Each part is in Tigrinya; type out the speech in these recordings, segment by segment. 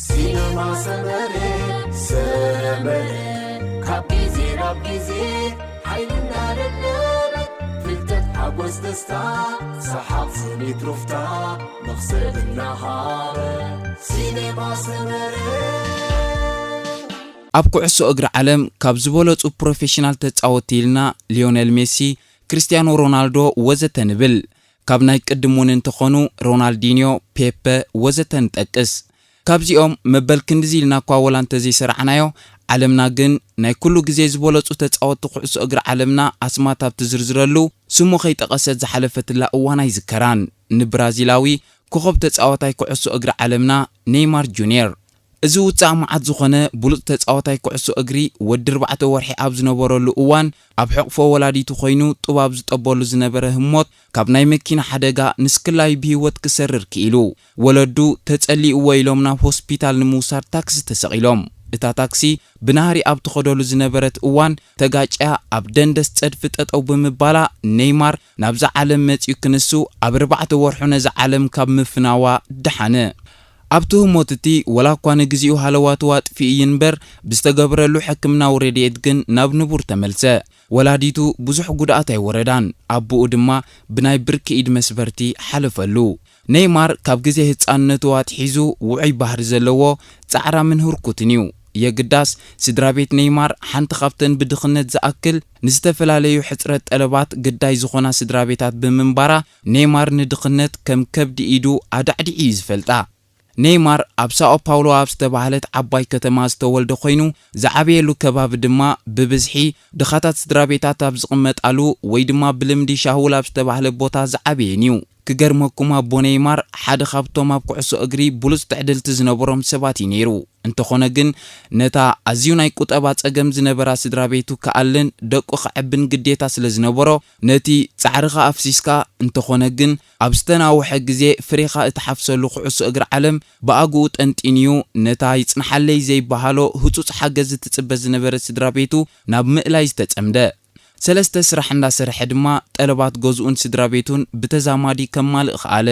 ሲነማ ሰመረ፣ ሰመረ፣ ካብ ግዜ ናብ ግዜ ሓይልና ደለበ፣ ፍልጠት፣ ሓጎስ፣ ደስታ፣ ሰሓቕ፣ ስኒት፣ ሩፍታ፣ መኽሰብ እናሃበ። ሲነማ ሰመረ። ኣብ ኩዕሶ እግሪ ዓለም ካብ ዝበለጹ ፕሮፌሽናል ተጻወትቲ ኢልና ሊዮነል ሜሲ፣ ክርስቲያኖ ሮናልዶ ወዘተ ንብል። ካብ ናይ ቅድም እውን እንተኾኑ ሮናልዲንዮ፣ ፔፐ ወዘተ ንጠቅስ። ካብዚኦም መበል ክንድዚ ኢልና እኳ ወላ እንተዘይሰራዕናዮ፣ ዓለምና ግን ናይ ኩሉ ግዜ ዝበለጹ ተጻወትቲ ኩዕሶ እግሪ ዓለምና ኣስማት ኣብ ትዝርዝረሉ፣ ስሙ ከይጠቐሰት ዝሓለፈትላ እዋን ኣይዝከራን። ንብራዚላዊ ኮኸብ ተጻዋታይ ኩዕሶ እግሪ ዓለምና ኔይማር ጁንየር። እዚ ውጻእ መዓት ዝኾነ ብሉጽ ተጻዋታይ ኩዕሶ እግሪ ወዲ ኣርባዕተ ወርሒ ኣብ ዝነበረሉ እዋን ኣብ ሕቕፎ ወላዲቱ ኮይኑ ጡብ ኣብ ዝጠበሉ ዝነበረ ህሞት ካብ ናይ መኪና ሓደጋ ንስክላዩ ብህይወት ክሰርር ክኢሉ። ወለዱ ተጸሊእዎ ኢሎም ናብ ሆስፒታል ንምውሳድ ታክሲ ተሰቒሎም። እታ ታክሲ ብናህሪ ኣብ ትኸደሉ ዝነበረት እዋን ተጋጭያ ኣብ ደንደስ ጸድፊ ጠጠው ብምባላ ኔይማር ናብዛ ዓለም መጺኡ ክንሱ ኣብ ኣርባዕተ ወርሑ ነዛ ዓለም ካብ ምፍናዋ ደሓነ። ኣብቲ ህሞት እቲ ወላ እኳ ንግዚኡ ሃለዋቱ ኣጥፊኡ ይንበር ብዝተገብረሉ ሕክምናዊ ረድኤት ግን ናብ ንቡር ተመልሰ። ወላዲቱ ብዙሕ ጉድኣት ኣይወረዳን፣ ኣቦኡ ድማ ብናይ ብርኪ ኢድ መስበርቲ ሓለፈሉ። ኔይማር ካብ ግዜ ህጻንነቱ ኣትሒዙ ውዑይ ባህሪ ዘለዎ ጻዕራምን ህርኩትን እዩ። የግዳስ ስድራ ቤት ኔይማር ሓንቲ ካብተን ብድኽነት ዝኣክል ንዝተፈላለዩ ሕጽረት ጠለባት ግዳይ ዝኾና ስድራ ቤታት ብምንባራ ኔይማር ንድኽነት ከም ከብዲ ኢዱ ኣዳዕዲዑ እዩ ዝፈልጣ። ኔይማር ኣብ ሳኦ ፓውሎ ኣብ ዝተባህለት ዓባይ ከተማ ዝተወልደ ኮይኑ ዝዓበየሉ ከባቢ ድማ ብብዝሒ ድኻታት ስድራ ቤታት ኣብ ዝቕመጣሉ ወይ ድማ ብልምዲ ሻሁል ኣብ ዝተባህለ ቦታ ዝዓበየን እዩ። ክገርመኩም ኣቦ ኔይማር ሓደ ካብቶም ኣብ ኩዕሶ እግሪ ብሉጽ ትዕድልቲ ዝነበሮም ሰባት እዩ ነይሩ። እንተኾነ ግን ነታ ኣዝዩ ናይ ቁጠባ ጸገም ዝነበራ ስድራ ቤቱ ክኣልን ደቁ ከዕብን ግዴታ ስለ ዝነበሮ ነቲ ጻዕርኻ ኣፍሲስካ እንተኾነ ግን ኣብ ዝተናውሐ ግዜ ፍሬኻ እትሓፍሰሉ ኩዕሶ እግሪ ዓለም ብኣግኡ ጠንጢንዩ ነታ ይጽንሓለይ ዘይበሃሎ ህጹጽ ሓገዝ እትጽበ ዝነበረት ስድራ ቤቱ ናብ ምእላይ ዝተጸምደ። ሰለስተ ስራሕ እንዳሰርሐ ድማ ጠለባት ገዝኡን ስድራ ቤቱን ብተዛማዲ ከማልእ ከኣለ።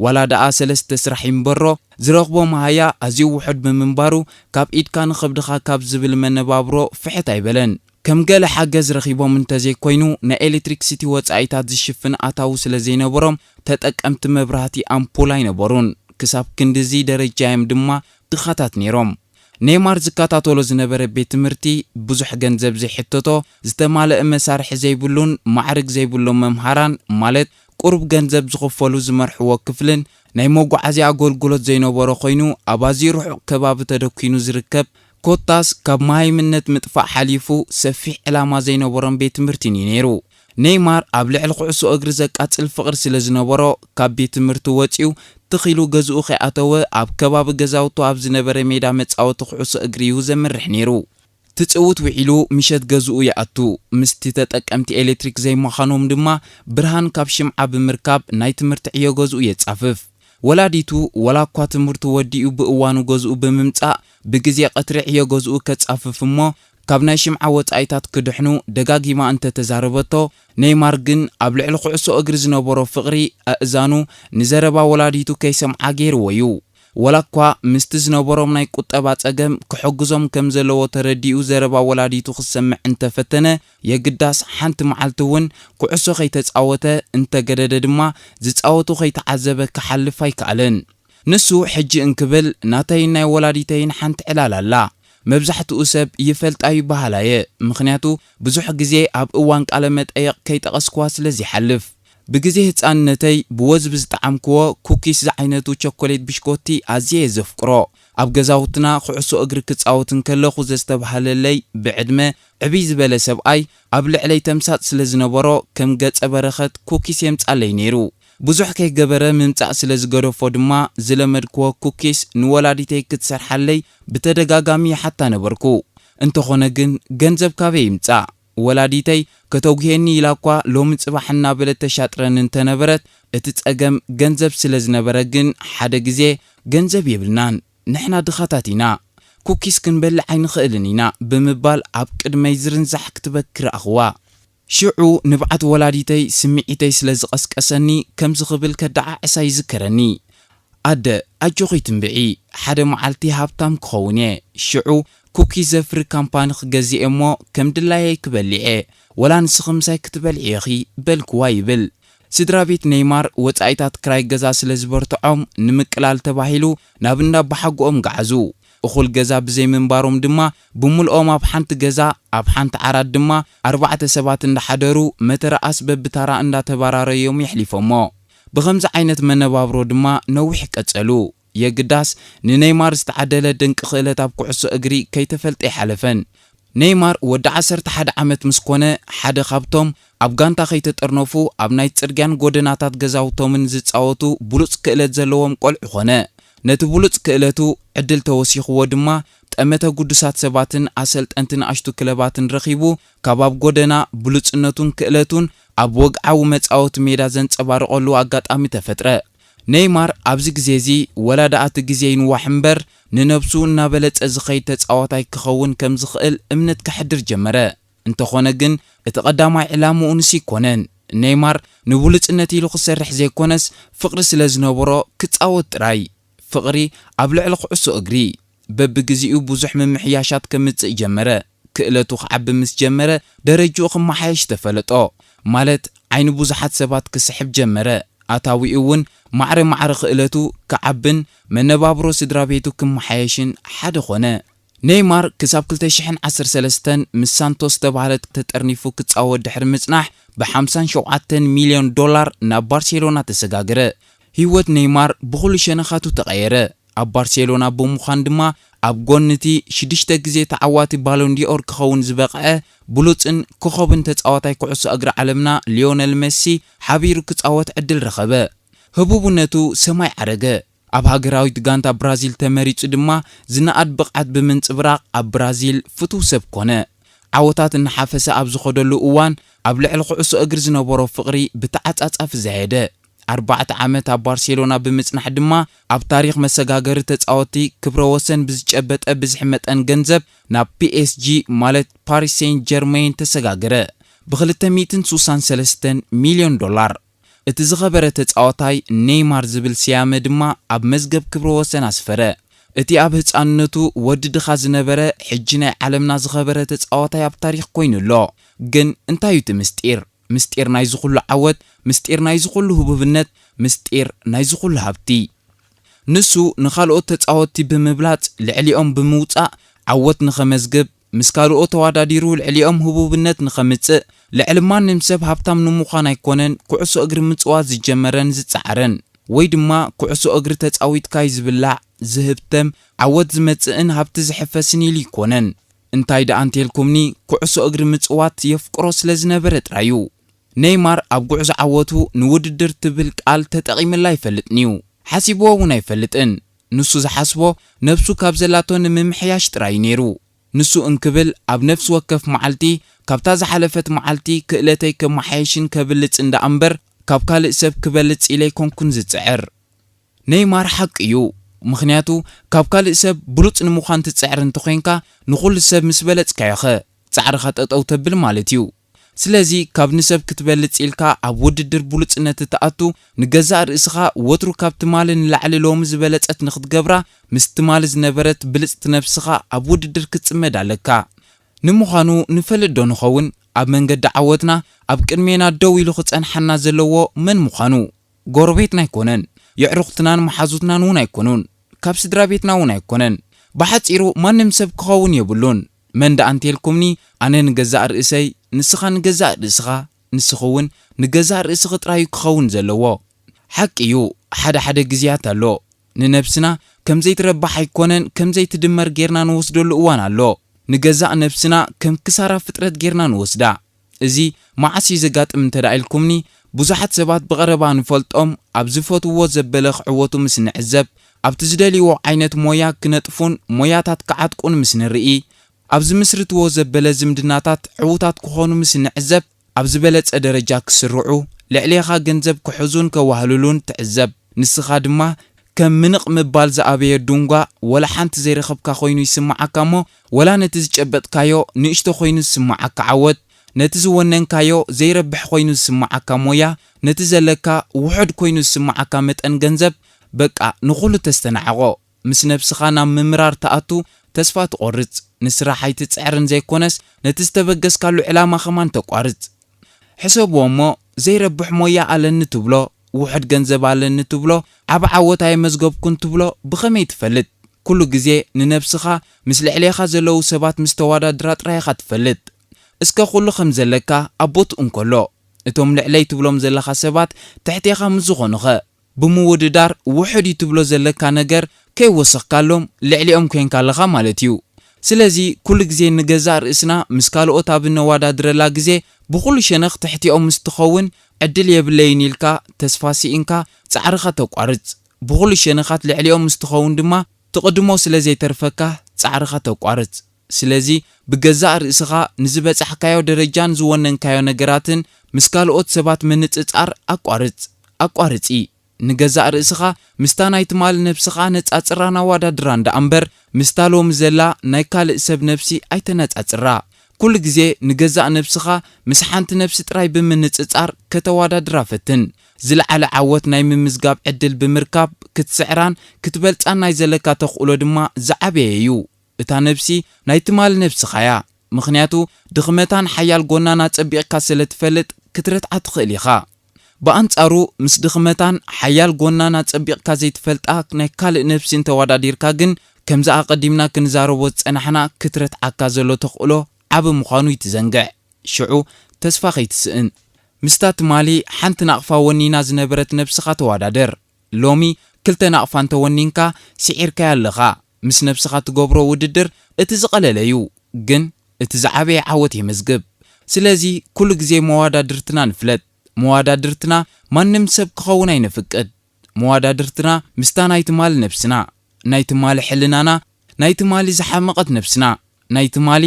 ዋላ ደኣ ሰለስተ ስራሕ ይንበሮ ዝረኽቦ መሃያ ኣዝዩ ውሑድ ብምንባሩ ካብ ኢድካ ንኸብድኻ ካብ ዝብል መነባብሮ ፍሕት ኣይበለን። ከም ገለ ሓገዝ ረኺቦም እንተዘይኮይኑ ናይ ኤሌክትሪክሲቲ ወጻኢታት ዝሽፍን ኣታዊ ስለ ዘይነበሮም ተጠቀምቲ መብራህቲ ኣምፑል ኣይነበሩን። ክሳብ ክንድዚ ደረጃ እዮም ድማ ድኻታት ነይሮም። ኔይማር ዝከታተሎ ዝነበረ ቤት ትምህርቲ ብዙሕ ገንዘብ ዘይሕተቶ፣ ዝተማልአ መሳርሒ ዘይብሉን ማዕርግ ዘይብሎም መምሃራን ማለት ቁሩብ ገንዘብ ዝኽፈሉ ዝመርሕዎ ክፍልን ናይ መጓዓዝያ ኣገልግሎት ዘይነበሮ ኮይኑ ኣብ ኣዝዩ ርሑቕ ከባቢ ተደኪኑ ዝርከብ ኮታስ ካብ መሃይምነት ምጥፋእ ሓሊፉ ሰፊሕ ዕላማ ዘይነበሮም ቤት ትምህርትን እዩ ነይሩ። ኔይማር ኣብ ልዕሊ ኩዕሶ እግሪ ዘቃጽል ፍቕሪ ስለ ዝነበሮ ካብ ቤት ትምህርቲ ወጺኡ ትኽ ኢሉ ገዝኡ ከይኣተወ ኣብ ከባቢ ገዛውቱ ኣብ ዝነበረ ሜዳ መጻወቲ ኩዕሶ እግሪ እዩ ዘምርሕ ነይሩ። ትጽውት ውዒሉ ምሸት ገዝኡ ይኣቱ። ምስቲ ተጠቀምቲ ኤሌክትሪክ ዘይምዃኖም ድማ ብርሃን ካብ ሽምዓ ብምርካብ ናይ ትምህርቲ ዕዮ ገዝኡ የጻፍፍ። ወላዲቱ ወላ እኳ ትምህርቱ ወዲኡ ብእዋኑ ገዝኡ ብምምጻእ ብግዜ ቀትሪ ዕዮ ገዝኡ ከጻፍፍ እሞ ካብ ናይ ሽምዓ ወጻኢታት ክድሕኑ ደጋጊማ እንተተዛረበቶ፣ ኔይማር ግን ኣብ ልዕሊ ኩዕሶ እግሪ ዝነበሮ ፍቕሪ ኣእዛኑ ንዘረባ ወላዲቱ ከይሰምዓ ገይርዎ እዩ። ወላ እኳ ምስቲ ዝነበሮም ናይ ቁጠባ ጸገም ክሕግዞም ከም ዘለዎ ተረዲኡ ዘረባ ወላዲቱ ክሰምዕ እንተፈተነ፣ የግዳስ ሓንቲ መዓልቲ እውን ኩዕሶ ከይተጻወተ፣ እንተገደደ ድማ ዝጻወቱ ከይተዓዘበ ክሓልፍ ኣይከኣለን። ንሱ ሕጂ እንክብል ናተይን ናይ ወላዲተይን ሓንቲ ዕላል ኣላ። መብዛሕትኡ ሰብ ይፈልጣ እዩ በሃላየ፣ ምኽንያቱ ብዙሕ ግዜ ኣብ እዋን ቃለ መጠየቕ ከይጠቐስኩዋ ስለ ዘይሓልፍ። ብግዜ ህጻንነተይ ብወዝቢ ዝጠዓምክዎ ኩኪስ ዝዓይነቱ ቸኮሌት ብሽኮቲ ኣዝየ እየ ዘፍቅሮ። ኣብ ገዛውትና ኩዕሶ እግሪ ክጻወት እንከለኹ ዘስተብሃለለይ ብዕድመ ዕብይ ዝበለ ሰብኣይ ኣብ ልዕለይ ተምሳጥ ስለ ዝነበሮ ከም ገጸ በረኸት ኩኪስ የምጻለይ ነይሩ። ብዙሕ ከይገበረ ምምጻእ ስለ ዝገደፎ ድማ ዝለመድክዎ ኩኪስ ንወላዲተይ ክትሰርሓለይ ብተደጋጋሚ ይሓታ ነበርኩ። እንተኾነ ግን ገንዘብ ካበይ ይምጻእ? ወላዲተይ ከተጉሄኒ ኢላ እኳ ሎሚ ጽባሕ እናበለት ተሻጥረኒ እንተነበረት፣ እቲ ጸገም ገንዘብ ስለ ዝነበረ ግን ሓደ ግዜ ገንዘብ የብልናን፣ ንሕና ድኻታት ኢና፣ ኩኪስ ክንበልዕ ኣይንኽእልን ኢና ብምባል ኣብ ቅድመይ ዝርንዛሕ ክትበኪ ረኣኽዋ። ሽዑ ንብዓት ወላዲተይ ስምዒተይ ስለ ዝቐስቀሰኒ ከምዚ ክብል ከደዓዕሳ ይዝከረኒ። ኣደ፣ ኣጆኺ ትንብዒ፣ ሓደ መዓልቲ ሃብታም ክኸውን እየ። ሽዑ ኩኪ ዘፍሪ ካምፓኒ ክገዝእ እየ እሞ ከም ድላየይ ክበልዕ እየ። ወላ ንስኺ ምሳይ ክትበልዒ ኢኺ በልክዋ ይብል። ስድራ ቤት ኔይማር ወጻኢታት ክራይ ገዛ ስለ ዝበርትዖም ንምቅላል ተባሂሉ ናብ እንዳ ኣባሓጎኦም ገዓዙ። እኹል ገዛ ብዘይምንባሮም ድማ ብምልኦም ኣብ ሓንቲ ገዛ ኣብ ሓንቲ ዓራት ድማ ኣርባዕተ ሰባት እንዳሓደሩ መተረኣስ በብታራ እንዳተባራረዮም የሕሊፎሞ። ብኸምዚ ዓይነት መነባብሮ ድማ ነዊሕ ቀጸሉ። የግዳስ ንኔይማር ዝተዓደለ ድንቂ ክእለት ኣብ ኩዕሶ እግሪ ከይተፈልጠ ኣይሓለፈን። ኔይማር ወዲ ዓሰርተ ሓደ ዓመት ምስ ኮነ ሓደ ካብቶም ኣብ ጋንታ ከይተጠርነፉ ኣብ ናይ ጽርግያን ጎደናታት ገዛውቶምን ዝጻወቱ ብሉጽ ክእለት ዘለዎም ቆልዑ ኮነ። ነቲ ብሉጽ ክእለቱ ዕድል ተወሲኽዎ ድማ ጠመተ ግዱሳት ሰባትን ኣሰልጠንቲ ንኣሽቱ ክለባትን ረኺቡ ካብ ኣብ ጎደና ብሉጽነቱን ክእለቱን ኣብ ወግዓዊ መጻወቲ ሜዳ ዘንጸባርቐሉ ኣጋጣሚ ተፈጥረ። ኔይማር ኣብዚ ግዜ እዚ ወላ ደኣ እቲ ግዜ ይንዋሕ እምበር ንነብሱ እናበለጸ ዝኸይድ ተጻዋታይ ክኸውን ከም ዝኽእል እምነት ከሕድር ጀመረ። እንተኾነ ግን እቲ ቀዳማይ ዕላምኡ ንሱ ኣይኮነን። ኔይማር ንብሉጽነት ኢሉ ክሰርሕ ዘይኮነስ ፍቕሪ ስለ ዝነበሮ ክጻወት ጥራይ። ፍቕሪ ኣብ ልዕሊ ኩዕሶ እግሪ በብግዜኡ ብዙሕ ምምሕያሻት ከምጽእ ጀመረ። ክእለቱ ክዓቢ ምስ ጀመረ ደረጅኡ ክመሓየሽ ተፈለጦ። ማለት ዓይኒ ብዙሓት ሰባት ክስሕብ ጀመረ። ኣታዊኡ እውን ማዕረ ማዕረ ክእለቱ ክዓብን መነባብሮ ስድራ ቤቱ ክመሓየሽን ሓደ ኾነ። ኔይማር ክሳብ ክልተ ሽሕን ዓሰርተ ሰለስተን ምስ ሳንቶስ ዝተባህለት ተጠርኒፉ ክጻወት ድሕሪ ምጽናሕ ብ ሓምሳን ሸውዓተን ሚልዮን ዶላር ናብ ባርሴሎና ተሰጋገረ። ህይወት ኔይማር ብኹሉ ሸነኻቱ ተቐየረ። ኣብ ባርሴሎና ብምዃን ድማ ኣብ ጎኒ እቲ ሽዱሽተ ግዜ ተዓዋቲ ባሎን ዲኦር ክኸውን ዝበቕዐ ብሉጽን ኮኾብን ተጻዋታይ ኩዕሶ እግሪ ዓለምና ሊዮነል ሜሲ ሓቢሩ ክጻወት ዕድል ረኸበ። ህቡብነቱ ሰማይ ዓረገ። ኣብ ሃገራዊት ጋንታ ብራዚል ተመሪጹ ድማ ዝነኣድ ብቕዓት ብምንጽብራቕ ኣብ ብራዚል ፍቱው ሰብ ኮነ። ዓወታት እናሓፈሰ ኣብ ዝኸደሉ እዋን ኣብ ልዕሊ ኩዕሶ እግሪ ዝነበሮ ፍቕሪ ብተዓጻጻፊ ዘየደ። ኣርባዕተ ዓመት ኣብ ባርሴሎና ብምጽናሕ ድማ ኣብ ታሪኽ መሰጋገሪ ተጻወትቲ ክብረ ወሰን ብዝጨበጠ ብዝሒ መጠን ገንዘብ ናብ ፒ ኤስ ጂ ማለት ፓሪስ ሴንት ጀርሜን ተሰጋገረ። ብ ክልተ ሚእትን ስሳን ሰለስተን ሚልዮን ዶላር። እቲ ዝኸበረ ተጻዋታይ ኔይማር ዝብል ስያመ ድማ ኣብ መዝገብ ክብረ ወሰን ኣስፈረ። እቲ ኣብ ህጻንነቱ ወዲ ድኻ ዝነበረ ሕጂ ናይ ዓለምና ዝኸበረ ተጻዋታይ ኣብ ታሪኽ ኮይኑ ኣሎ። ግን እንታይ እዩ እቲ ምስጢር? ምስጢር ናይዚ ኩሉ ዓወት፣ ምስጢር ናይዚ ኩሉ ህቡብነት፣ ምስጢር ናይዚ ኩሉ ሃብቲ። ንሱ ንኻልኦት ተጻወትቲ ብምብላጽ ልዕሊኦም ብምውጻእ ዓወት ንኸመዝግብ፣ ምስ ካልኦት ተወዳዲሩ ልዕሊኦም ህቡብነት ንኸምጽእ፣ ልዕሊ ማንም ሰብ ሃብታም ንምዃን ኣይኮነን ኩዕሶ እግሪ ምጽዋት ዝጀመረን ዝጸዓረን፣ ወይ ድማ ኩዕሶ እግሪ ተጻዊትካይ ዝብላዕ፣ ዝህብተም፣ ዓወት ዝመጽእን ሃብቲ ዝሕፈስን ኢሉ ኣይኮነን። እንታይ ደኣ እንተልኩምኒ፣ ኩዕሶ እግሪ ምጽዋት የፍቅሮ ስለ ዝነበረ ጥራይ እዩ። ኔይማር ኣብ ጉዕዞ ዓወቱ ንውድድር ትብል ቃል ተጠቒምላ ኣይፈልጥን'ዩ። ሓሲብዎ እውን ኣይፈልጥን። ንሱ ዝሓስቦ ነብሱ ካብ ዘላቶ ንምምሕያሽ ጥራይ እዩ ነይሩ። ንሱ እንክብል ኣብ ነፍሲ ወከፍ መዓልቲ ካብታ ዝሓለፈት መዓልቲ ክእለተይ ከመሓየሽን ከብልጽ እንዳ እምበር ካብ ካልእ ሰብ ክበልጽ ኢለ ኣይኮንኩን ዝጽዕር። ኔይማር ሓቂ እዩ። ምኽንያቱ ካብ ካልእ ሰብ ብሉጽ ንምዃን ትጽዕር እንተኾይንካ ንኹሉ ሰብ ምስ በለጽካዮኸ ጻዕርኻ ጠጠው ተብል ማለት እዩ። ስለዚ ካብ ንሰብ ክትበልጽ ኢልካ ኣብ ውድድር ብሉጽነት እትኣቱ ንገዛእ ርእስኻ ወትሩ ካብ ትማሊ ንላዕሊ ሎሚ ዝበለጸት ንኽትገብራ ምስ ትማሊ ዝነበረት ብልጽቲ ነብስኻ ኣብ ውድድር ክትጽመድ ኣለካ። ንምዃኑ ንፈልጥ ዶ ንኸውን ኣብ መንገዲ ዓወትና ኣብ ቅድሜና ደው ኢሉ ክጸንሓና ዘለዎ መን ምዃኑ? ጎረቤትና ኣይኮነን፣ የዕሩኽትናን መሓዙትናን እውን ኣይኮኑን፣ ካብ ስድራ ቤትና እውን ኣይኮነን። ብሓጺሩ ማንም ሰብ ክኸውን የብሉን። መን ደኣ እንተልኩምኒ ኣነ ንገዛእ ርእሰይ፣ ንስኻ ንገዛእ ርእስኻ፣ ንስኺ እውን ንገዛእ ርእስኺ ጥራይ እዩ ክኸውን ዘለዎ። ሓቂ እዩ፣ ሓደ ሓደ ግዜያት ኣሎ ንነብስና ከም ዘይትረባሕ ኣይኮነን ከም ዘይትድመር ጌርና ንወስደሉ እዋን ኣሎ። ንገዛእ ነብስና ከም ክሳራ ፍጥረት ጌርና ንወስዳ። እዚ መዓስ እዩ ዘጋጥም እንተ ደኣ ኢልኩምኒ፣ ብዙሓት ሰባት ብቐረባ ንፈልጦም ኣብ ዝፈትውዎ ዘበለ ክዕወቱ ምስ ንዕዘብ፣ ኣብቲ ዝደልይዎ ዓይነት ሞያ ክነጥፉን ሞያታት ክዓጥቁን ምስ ንርኢ፣ ኣብ ዝምስርትዎ ዘበለ ዝምድናታት ዕዉታት ክኾኑ ምስ ንዕዘብ፣ ኣብ ዝበለጸ ደረጃ ክስርዑ፣ ልዕሌኻ ገንዘብ ክሕዙን ከዋህልሉን ትዕዘብ። ንስኻ ድማ ከም ምንቕ ምባል ዝኣበየ ዱንጓ ወላ ሓንቲ ዘይረኸብካ ኮይኑ ይስምዓካ እሞ፣ ወላ ነቲ ዝጨበጥካዮ ንእሽቶ ኮይኑ ዝስምዓካ ዓወት፣ ነቲ ዝወነንካዮ ዘይረብሕ ኮይኑ ዝስምዓካ ሞያ፣ ነቲ ዘለካ ውሑድ ኮይኑ ዝስምዓካ መጠን ገንዘብ፣ በቃ ንኹሉ ተስተናዕቖ። ምስ ነብስኻ ናብ ምምራር ትኣቱ፣ ተስፋ ትቖርጽ። ንስራሕ ኣይትጽዕርን ዘይኮነስ፣ ነቲ ዝተበገስካሉ ዕላማ ኸማን ተቋርጽ። ሕሰብዎ እሞ፣ ዘይረብሕ ሞያ ኣለኒ ትብሎ፣ ውሑድ ገንዘብ ኣለኒ ትብሎ፣ ዓቢ ዓወት ኣየመዝገብኩን ትብሎ ብኸመይ ትፈልጥ? ኩሉ ግዜ ንነብስኻ ምስ ልዕሌኻ ዘለዉ ሰባት ምስ ተዋዳድራ ጥራይ ኢኻ ትፈልጥ። እስከ ኩሉ ከም ዘለካ ኣብ ቦትኡ እንከሎ፣ እቶም ልዕለይ ትብሎም ዘለኻ ሰባት ትሕቴኻ ምስ ዝኾኑኸ? ብምውድዳር ውሑድ እዩ ትብሎ ዘለካ ነገር ከይወሰኽካሎም ልዕሊኦም ኮይንካ ኣለኻ ማለት እዩ። ስለዚ ኩሉ ግዜ ንገዛእ ርእስና ምስ ካልኦት ኣብ እነወዳድረላ ግዜ ብኹሉ ሸነኽ ትሕቲኦም ምስ ትኸውን ዕድል የብለይን ኢልካ ተስፋ ስኢንካ ጻዕርኻ ተቋርጽ። ብኹሉ ሸነኻት ልዕሊኦም ምስ ትኸውን ድማ ትቕድሞ ስለ ዘይተርፈካ ጻዕርኻ ተቋርጽ። ስለዚ ብገዛእ ርእስኻ ንዝበጻሕካዮ ደረጃን ዝወነንካዮ ነገራትን ምስ ካልኦት ሰባት ምንጽጻር ኣቋርጽ፣ ኣቋርጺ። ንገዛእ ርእስኻ ምስታ ናይ ትማሊ ነብስኻ ነጻጽራን ኣወዳድራን ደኣ እምበር ምስታ ሎሚ ዘላ ናይ ካልእ ሰብ ነብሲ ኣይተነጻጽራ። ኩሉ ግዜ ንገዛእ ነብስኻ ምስ ሓንቲ ነብሲ ጥራይ ብምንጽጻር ከተወዳድራ ፈትን። ዝለዓለ ዓወት ናይ ምምዝጋብ ዕድል ብምርካብ ክትስዕራን ክትበልጻን ናይ ዘለካ ተኽእሎ ድማ ዝዓበየ እዩ። እታ ነብሲ ናይ ትማሊ ነብስኻ እያ። ምኽንያቱ ድኽመታን ሓያል ጎናን ኣጸቢቕካ ስለ ትፈልጥ ክትረትዓ ትኽእል ኢኻ። ብኣንጻሩ ምስ ድኽመታን ሓያል ጎናን ኣጸቢቕካ ዘይትፈልጣ ናይ ካልእ ነብሲ እንተወዳዲርካ ግን ከምዚ ኣቐዲምና ክንዛረቦ ዝጸናሕና ክትረትዓካ ዘሎ ተኽእሎ ዓቢ ምዃኑ ይትዘንግዕ። ሽዑ ተስፋ ከይትስእን። ምስታ ትማሊ ሓንቲ ናቕፋ ወኒና ዝነበረት ነብስኻ ተወዳደር። ሎሚ ክልተ ናቕፋ እንተወኒንካ ስዒርካያ ኣለኻ። ምስ ነብስኻ ትገብሮ ውድድር እቲ ዝቐለለ እዩ፣ ግን እቲ ዝዓበየ ዓወት የመዝግብ። ስለዚ ኩሉ ግዜ መዋዳድርትና ንፍለጥ። መዋዳድርትና ማንም ሰብ ክኸውን ኣይነፍቅድ። መዋዳድርትና ምስታ ናይ ትማሊ ነብስና፣ ናይ ትማሊ ሕልናና፣ ናይ ትማሊ ዝሓመቐት ነብስና፣ ናይ ትማሊ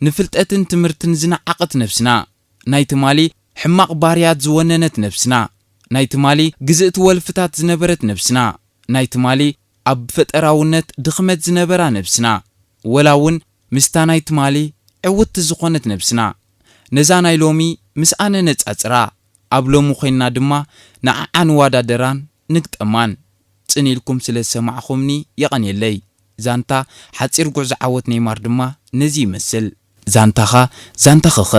ንፍልጠትን ትምህርትን ዝነዓቐት ነብስና፣ ናይ ትማሊ ሕማቕ ባህርያት ዝወነነት ነብስና፣ ናይ ትማሊ ግዝእቲ ወልፍታት ዝነበረት ነብስና፣ ናይ ትማሊ ኣብ ፈጠራውነት ድኽመት ዝነበራ ነብስና፣ ወላ እውን ምስታ ናይ ትማሊ ዕውትቲ ዝኾነት ነብስና። ነዛ ናይ ሎሚ ምስ ኣነ ነጻጽራ፣ ኣብ ሎሚ ኮይንና ድማ ንዓዓ ንወዳደራን ንግጠማን። ጽን ኢልኩም ስለ ዝሰማዕኹምኒ የቐንየለይ። ዛንታ ሓጺር ጉዕዞ ዓወት ኔይማር ድማ ነዚ ይመስል። ዛንታኻ ዛንታኽኸ።